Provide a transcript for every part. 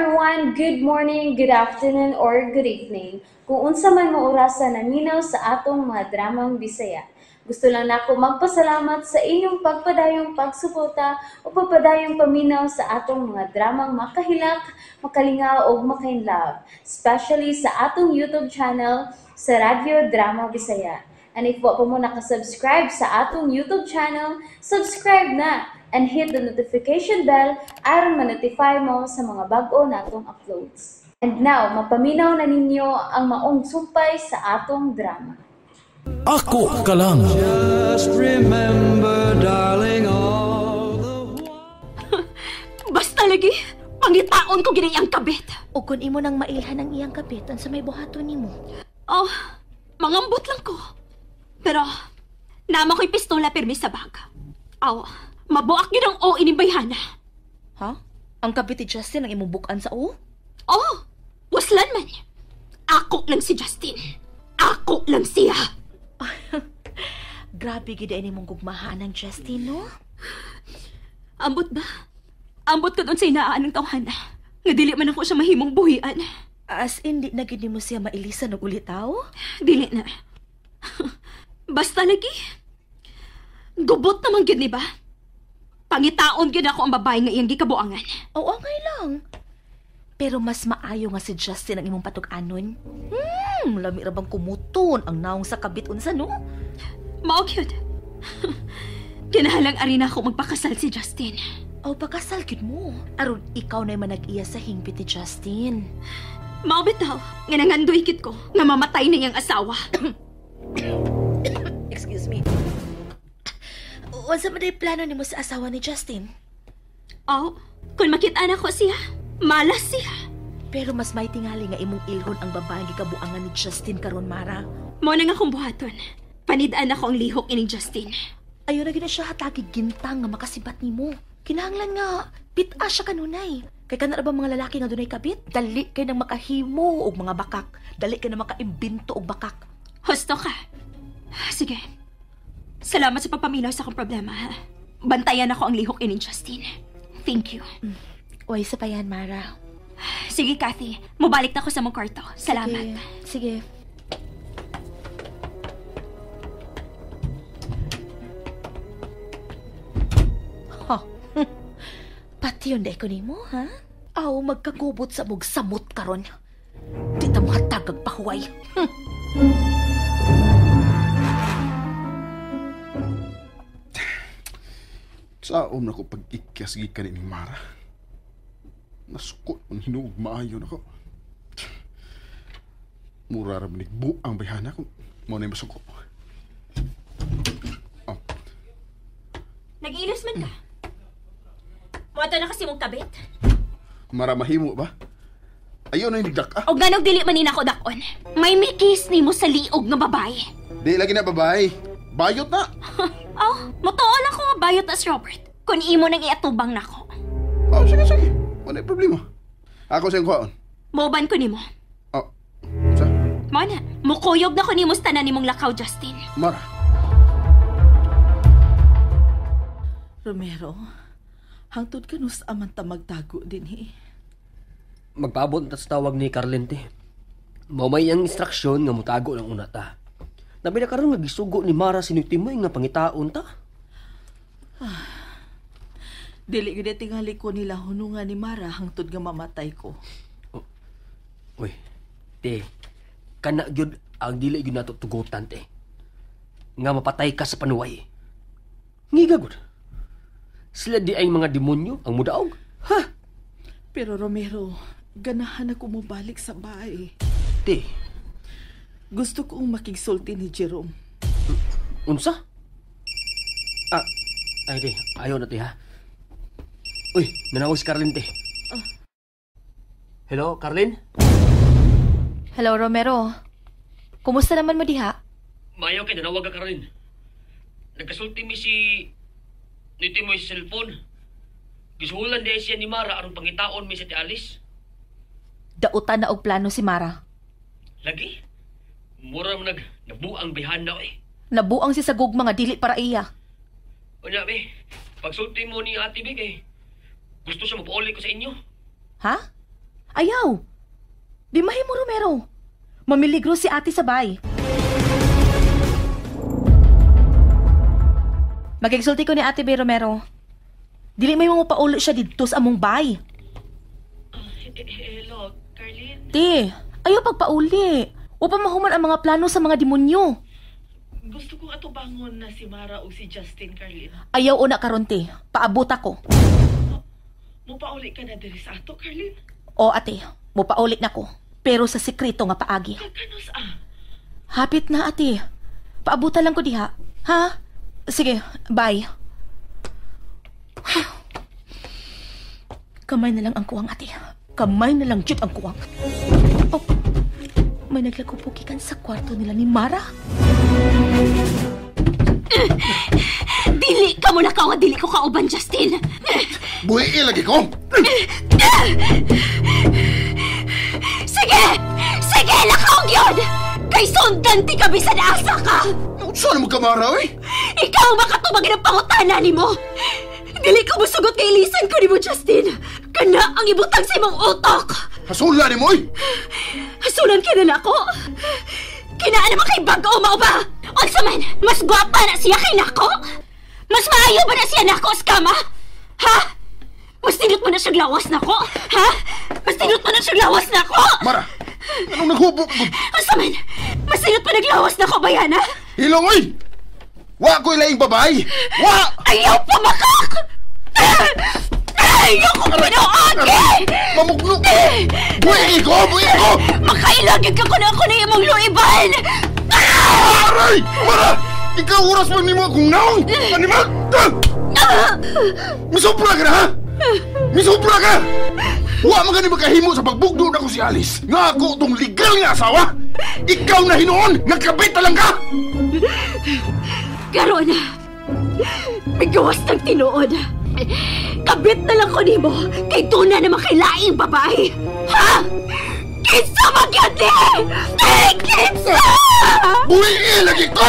Everyone! Good morning, good afternoon, or good evening. Kung unsa man mo orasa naminaw sa atong mga dramang Bisaya. Gusto lang nako magpasalamat sa inyong pagpadayong pagsuporta o pagpadayong paminaw sa atong mga dramang makahilak, makalingaw o makainlove, especially sa atong YouTube channel sa Radyo Drama Bisaya. And if wa pa mo nakasubscribe sa atong YouTube channel, subscribe na and hit the notification bell aron ma-notify mo sa mga bag-o natong uploads. And now, mapaminaw na ninyo ang maong sumpay sa atong drama. Ako ka lang. Just remember, darling, all the Basta lagi, pangitaon ko gini ang kabit. O kung imo nang mailhan ang iyang kabit, unsa may buhaton nimo? Oh, mangambot lang ko. Pero, nama ko'y pistola pirmi sa bag. Aw, mabuak yun ang o ining bayhana. Ha? Ang kabit ni Justin ang imong bukan sa o? Oh, waslan man. Ako lang si Justin. Ako lang siya. Grabe gid ay nimong gugmahaan ang Justin, no? Ambot ba? Ambot ka doon sa inaan ng tawhana. Nga dili man ako siya mahimong buhian. As in, di na gid nimo siya mailisan og ulitaw? Dili na. Basta lagi. Gubot naman gid ni ba? Pangitaon gid ako ang babae nga iyang gikabuangan. Oo, angay lang. Pero mas maayo nga si Justin ang imong patug-anon. Lami ra bang kumuton ang naong sa kabit unsa, no? Mao gyud. Kinahalang ari na ako magpakasal si Justin. Aw, pakasal gyud mo. Aron ikaw na manag-iya sa hingpit ni Justin. Mao bitaw nga nangandoy gid ko nga mamatay na iyang asawa. Excuse me. Unsa man day plano nimo sa asawa ni Justin? Aw, kung makita na ko siya, malas siya. Pero mas may tingali nga imong ilhon ang babaeng gikabuangan ni Justin karon, Mara. Mao na nga akong buhaton. Panid-an ako ang lihok ining Justin. Ayo na gid na siya hatagi gintang nga makasibat nimo. Kinahanglan nga pit-a siya kanunay. Kay kana ra ba mga lalaki nga dunay kabit? Dali kay nang makahimo og mga bakak. Dali kay nang makaimbento og bakak. Husto ka. Sige. Salamat sa pagpaminaw sa akong problema, ha? Bantayan ako ang lihok ining Justin. Thank you. Uy, sa pa yan, Mara. Sige, Kathy. Mubalik na ako sa mong kwarto. Salamat. Sige. Sige. Ha. Pati yun dahil ko nimo, ha? Aw, magkagubot sa mog samot karon. Di ta mahatag pahuway. Saom na ko pag-ikyas gikan ni Mara. Nasukot ang hinuog maayo na ko. Mura ra man buang bayhana kung mo na yung masuko. Oh, Nag-iilos man ka. Muato na kasi mong kabit. Mara mahimo ba? Ayaw na yung nagdak ah. Og nganong dili man nako dakon. May mikis nimo sa liog nga babae. Di lagi na babae. Bayot na. Oh, mutuo lang ko nga bayot na si Robert. Kung imo nang iatubang nako. Oh, sige, sige. Wala problema. Ako sa iyong kuhaon. Moban ko nimo. Oh, sa? Mao na, mukuyog na ko nimo sa tanan nimong lakaw, Justin. Mara. Romero, hangtod ka nus aman ta magtago din eh. Magpaabot na sa tawag ni Carlin, te. Maumay ang instruksyon nga mutago ng una ta. Nabi na karon nga gisugo ni Mara si Timoy nga pangitaon ta. Dili gid tingali ko nila hunungan ni Mara hangtod nga mamatay ko. Oh. Uy, te. Kana gyud ang dili gyud nato tugutan, te. Nga mapatay ka sa panuway. Ngiga gud. Sila di ay mga demonyo ang mudaog. Ha? Pero Romero, ganahan ako mobalik sa bahay. Te. Gusto kong makigsulti ni Jerome. Unsa? Ah, ay te, ayaw na te ha. Uy, nanawag si Carlin te. Hello, Carlin? Hello, Romero. Kumusta naman mo diha? Mayaw kay nanawag ka, Carlin. Nagkasulti mi si niti mo sa cellphone. Gisuhulan di siya ni Mara aron pangitaon mi sa ti Alice. Dautan na og plano si Mara. Lagi? Mura man nabuang bihana eh. Nabuang si sagog mga dili para iya. Unya be, pagsulti mo ni Ate Big eh. Gusto siya mapauli ko sa inyo. Ha? Ayaw. Di mahimo, Romero. Mamiligro si ate sa bay. Magigsulti ko ni Ate Bay, Romero. Dili may mo paulo siya didto sa among bay. Hello, Carlene. Te, ayaw pagpauli. Upang mahuman ang mga plano sa mga demonyo. Gusto kong atubangon na si Mara o si Justin, Carlene. Ayaw una karon, te. Paabot ako. Mupauli ka na diri sa ato, Carlene. O ate, mupaulit na ko. Pero sa sekreto nga paagi. Kanos ah? Hapit na, ate. Paabutan lang ko diha. Ha? Sige, bye. Kamay na lang ang kuwang, ate. Kamay na lang jud ang kuwang. Oh, may naglagupukikan sa kwarto nila ni Mara. Dili ka mo lakaw nga dili ko kauban, Justin. Buhi lagi ko. Sige! Sige, lakaw gyud! Kay sundan ti ka bisan asa ka! Saan mo ka, Mara, oy? Ikaw ang makatubag ng pangutana nimo! Dili ko musugot kay ilisan ko nimo, Justin! Kana ang ibutang sa imong utok! Hasula nimo, oy! Hasulan ka na nako! Kinaan naman kay bag-o mao ba? Unsa man, mas gwapa na siya kay nako? Mas maayo ba na siya nako sa kama? Ha? Mas tinut mo na siyang lawas nako? Ha? Mas tinut mo na siyang lawas nako? Mara, anong naghubok ko? Unsa man, mas tinut mo naglawas nako bayana? Hilong, oy! Wa ko'y laing babae! Wa! Ayaw pumakak! Ayaw ko pinuagi! Mamugno! Buhi ko! Buhi ko! Makailagid ka kuno ako na imong luiban! Aray! Mara! Ikaw oras man nimo akong naong! Animal! Misubra ka na, ha? Misubra ka! Wa man gani makahimo sa pagbugdo na ko si Alice. Nga ako tong legal nga asawa! Ikaw na hinuon! Nagkabit na lang ka! Karon, migawas ng tinuod. Kabit na lang ko nimo kay tuna na makailaing babae. Ha? Kinsa magyud ni? Kinsa! Buhi lagi ko!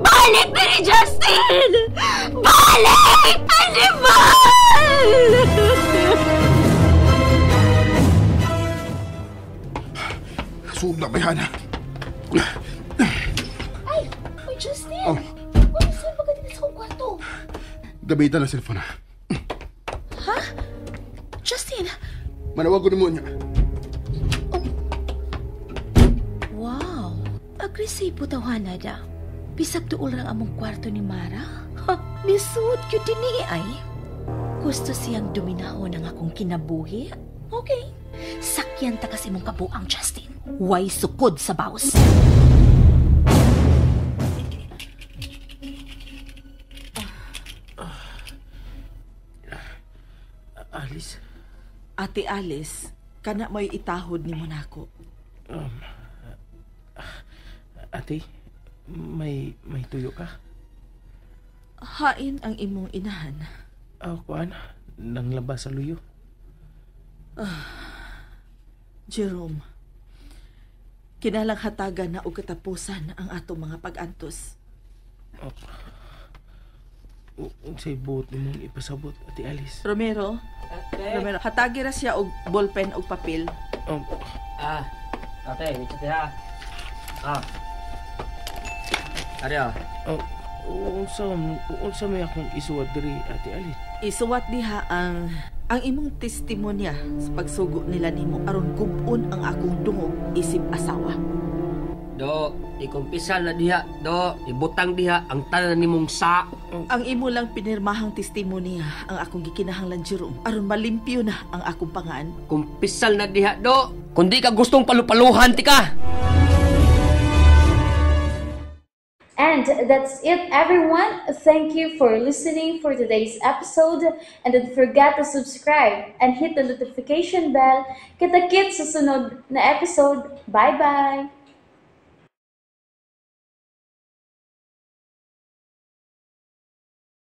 Balik na ni Justin! Balik! Animal! Sugna ba yan? Ay! Uy, Justin! Oh. Uy, saan ba ka din sa akong kwarto? Gamitan na cellphone, ha? Ha? Justin! Manawag ko nimo niya. Oh. Wow! Agresibo tawhana da. Bisag duol rang among kwarto ni Mara. Ha! Lisod yun din ni ay. Gusto siyang duminahon ang akong kinabuhi. Okay. Sakyan ta kasi mong kabuang, Justin. Way sukod sa baos. Alice? Ate Alice, kana mo'y itahod ni Monaco. Ate, may tuyo ka? Hain ang imong inahan. Kuan, nang labas sa luyo. Jerome, kinalang hatagan na og katapusan ang atong mga pag-antos. Unsay buot nimong ipasabot, Ate Alice? Romero, Romero, hatagi ra siya og ballpen og papel. Ate, wait ha. Ari ah. Unsa may akong isuwat diri, Ate Alice? Isuwat diha ang imong testimonya sa pagsugo nila nimo aron gub-on ang akong dungog isip asawa. Do, ikumpisal na diha, do, ibutang diha ang tanan nimong sa. Ang imo lang pinirmahang testimonya ang akong gikinahanglan, Jerome, aron malimpyo na ang akong pangan. Kumpisal na diha, do. Kundi ka gustong palupaluhan ti ka. And that's it, everyone. Thank you for listening for today's episode. And don't forget to subscribe and hit the notification bell. Kita-kits sa sunod na episode. Bye-bye!